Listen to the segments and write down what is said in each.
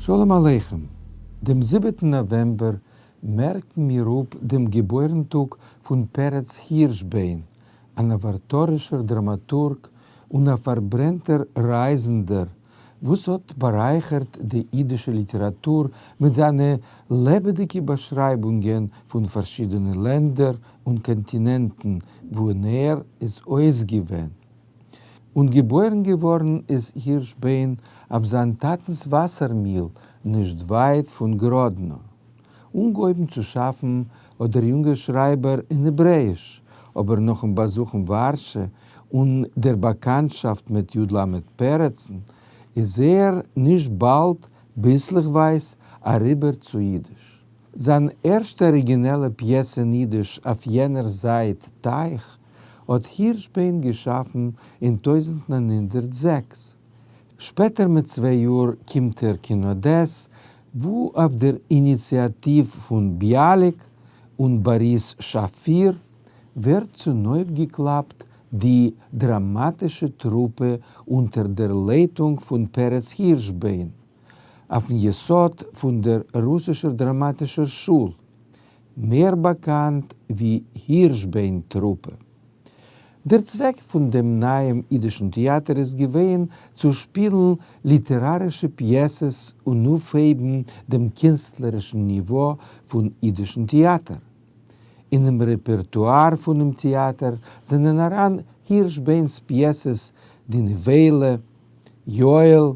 שלום עליכם! דעם זיבעטן נאוועמבער מערקן מיר אפ דעם געבוירן-טאג פון פרץ הירשביין, א נאוואטארישער דראמאטורג און א פארברענטער רייזנדער, וואס האט בארייכערט די אידישע ליטעראטור מיט זיינע לעבעדיגע באשרייבונגען פון פארשידענע לענדער און קאנטינענטן וואו ער איז אויסגעווען. און געבוירן געווארן איז הירשביין אויף זיין טאטנ'ס וואסער מיל נישט ווייט פון גראדנא. אנגעהויבן צו שאפן האט דער יונגער שרייבער אין העברעאיש, אבער נאכן באזוכן ווארשע און דער באקאנטשאפט מיט י ל פרצן איז ער נישט באלד ביסלעכווייז אריבער צו אידיש. זיין ערשטע אריגינעלע פיעסע אין אידיש אויף יענער זייט טייך האט הירשביין געשאפן אין 1906. שפעטער מיט צוויי יאר קומט ער קיין אדעס וואו אויף דער איניציאטיוו פון ביאליק און באריס שאפיר ווערט צונויפגעקלאפט די דראמאטישע טרופע אונטער דער לייטונג פון פרץ הירשביין, אויפן יסוד פון דער רוסישער דראמאטישער שול, מער באקאנט ווי הירשביין טרופע. דער צוועק פון דעם נייעם אידישן טעאטער איז געווען צו שפילן ליטערארישע פיעסעס און אויפהייבן דעם קינסטלערישן ניווא פון אידישן טעאטער. אינעם רעפערטואר פונעם טעאטער זענען אריין הירשביינ'ס פיעסעס די נבילה, יואל,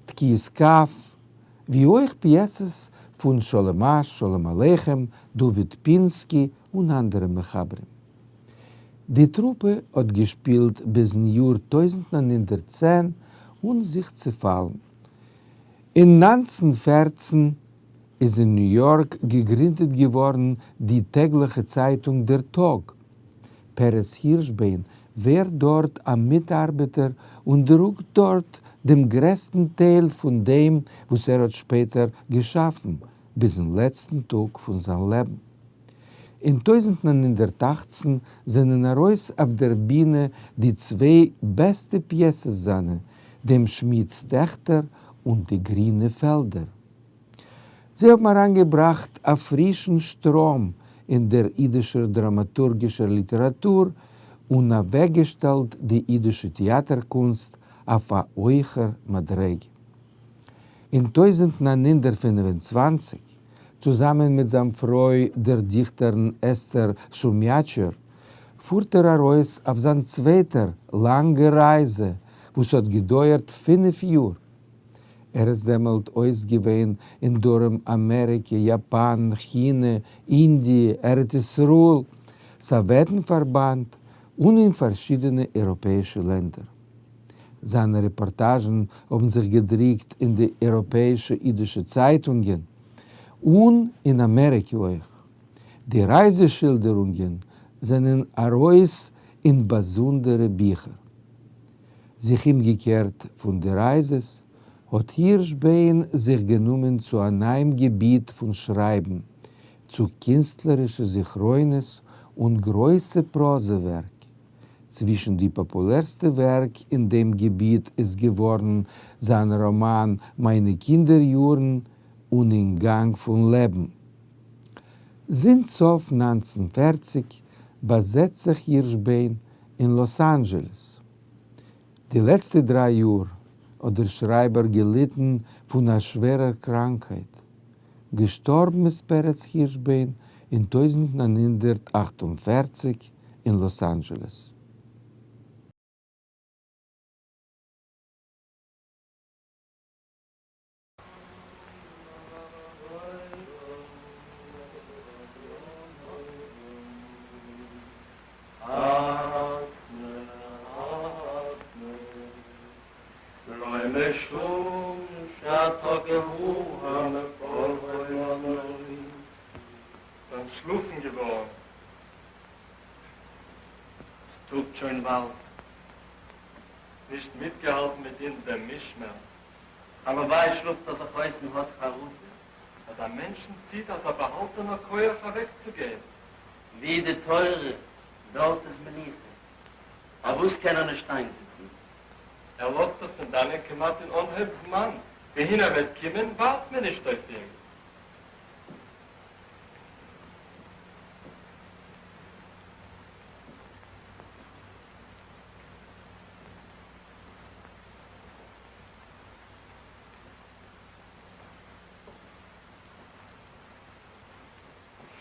תקיעת כף, ווי אויך פיעסעס פון שלום אש, שלום עליכם, דוד פינסקי און אנדערע מחברים. די טרופע האט געשפילט ביזן יאר 1910 און זיך צעפאלן. אין 1914 איז אין ניו יארק געגרינדעט געווארן די טעגליכע צייטונג דער טאג. פרץ הירשביין ווערט דארט א מיטארבעטער און דרוקט דארט דעם גרעסטן טייל פון דעם וואס ער האט שפעטער געשאפן ביזן לעצטן טאג פון זיין לעבן. אין 1918 זענען ארויס אויף דער בינע די צוויי בעסטע פיעסעס זיינע, דעם שמיד'ס טעכטער און די גרינע פעלדער. זיי האבן אריינגעבראכט א פרישן שטראם אין דער אידישער דראמאטורגישער ליטעראטור און אוועקגעשטעלט די אידישע טעאטער-קונסט אויף א הויכער מדרגה. אין 1925, צוזאמען מיט זיין פרוי דער דיכטערין אסתר שומיאטשער, פארט ער ארויס אויף זיין צווייטער לאנגער רייזע וואס האט געדויערט פינף יאר. ער איז דעמאלט אויסגעווען אין דרום אמעריקע, יאפאן, כינע, אינדיע, ארץ ישראל, סאוועטן פארבאנד און אין פארשידענע אייראפעאישע לענדער. זיינע רעפארטאזשן האבן זיך געדרוקט אין די אייראפעאישע אידישע צייטונגען און אין אמעריקע אויך. די רייזע שילדערונגען זענען ארויס אין באזונדערע ביכער. זיך אומגעקערט פון די רייזעס, האט הירשביין זיך גענומען צו א נייעם געביט פון שרייבן, צו קינסטלערישע זכרונות און גרויסע פראזע ווערק. צווישן די פאפולערסטע ווערק אין דעם געביט איז געווארן זיין ראמאן מיינע קינדער יארן און אין גאנג פון לעבן. זינט סוף 1940 באזעצט זיך הירשביין אין לאס אנדזשעלעס. די לעצטע דריי יאר האט דער שרייבער געליטן פון א שווערער קראנקהייט. געשטארבן איז פרץ הירשביין אין 1948 אין לאס אנדזשעלעס. אנטשלאפן געווארן. ס'טראגט שוין באלד. נישט מיטגעהאלטן מיט אונז דעם משמר. הלוואי שלאפט ער זיך אויס און האט חרטה. אז א מענטשן ציט אזא באהאלטענער כח אוועקצוגיין. ווי די תורה, דארט איז מנוחה. פארוואס קען ער נישט איינזיצן? ער לאזט זיך פון דאנען כמעט אין אנהויב זמן. וואוהין ער וועט קומען ווארט מען נישט אויף אים.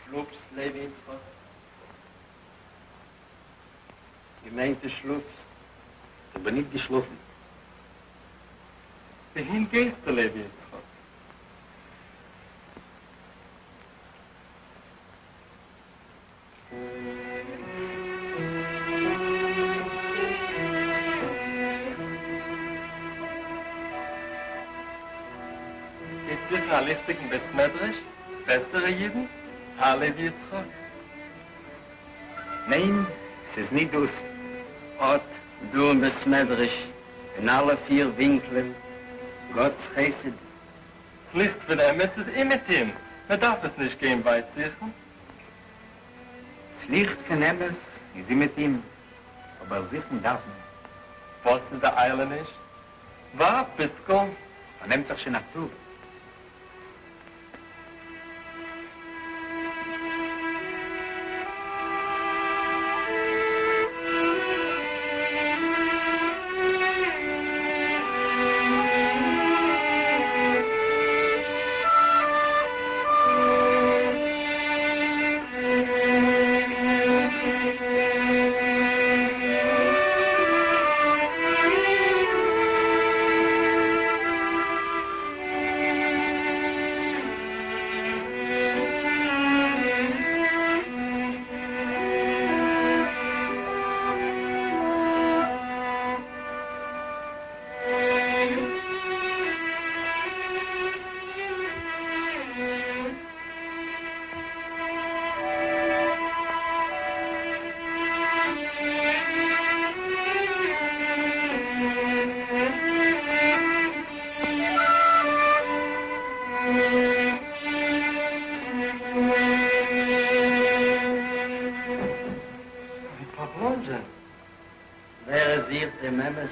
שלאפסט, לוי יצחק? געמיינט דו שלאפסט. איך בין ניט געשלאפן. וואוהין גייסטו, לוי יצחק? גייסט זוכן א ליכטיגן בית מדרש, בעסערע אידן, הא לוי יצחק? ניין, ס'איז ניט דאס. אט דא אין בית מדרש, אין אלע פיר ווינקלען, גאט'ס חסד. ס'ליכט פון אמת איז אומעטום, מען דארף עס נישט גיין ווייט זוכן. ס'ליכט פון אמת איז אומעטום, אבער זוכן דארף מען. וואס איז די איילעניש? ווארט ביסקל. פארנעמט זיך שוין א טאג. ווי פארבלאנדזשען. ווער עס זוכט דעם אמת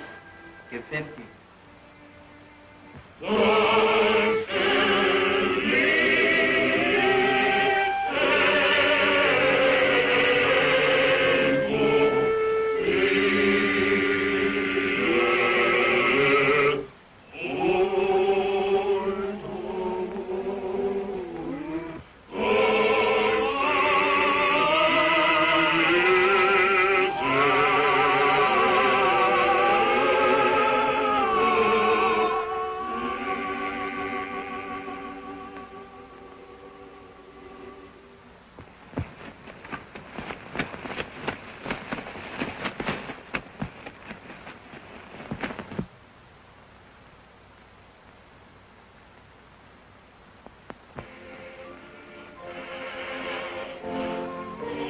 געפינט אים.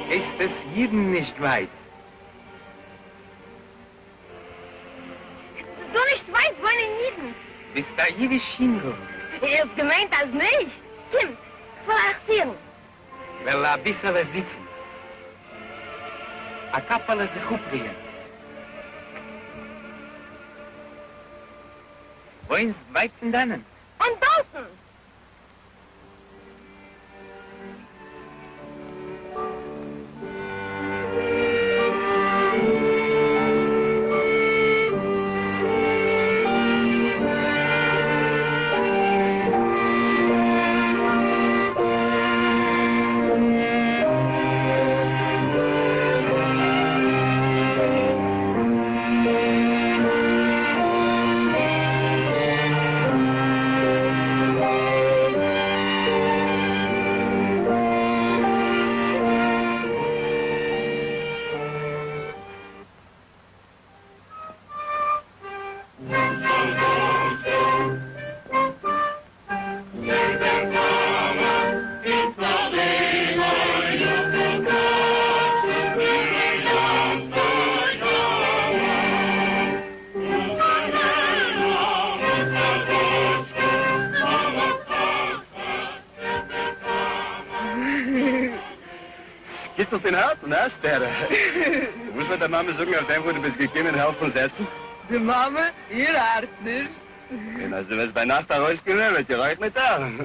הייסט עס אידן נישט ווייט. דא נישט ווייט וואוינען אידן. ביסט א אידיש יונגל. איר האט געמיינט אז נישט? קומט, כ'וועל אייך פירן. כ'וועל אביסעלע זיצן. א קאפעלע זיך אפרוען. וואוינסט ווייט פון דאנען? און דארטן! קיצלט אין הארצן, הא, שטערע? וואס וועט די מאמע זאגן אויף דעם וואס דו ביסט געקומען העלפן זעצן? די מאמע? איר הארט נישט. און אז דו וועסט ביינאכט ארויסקומען וועט איר אויך ניט ארן.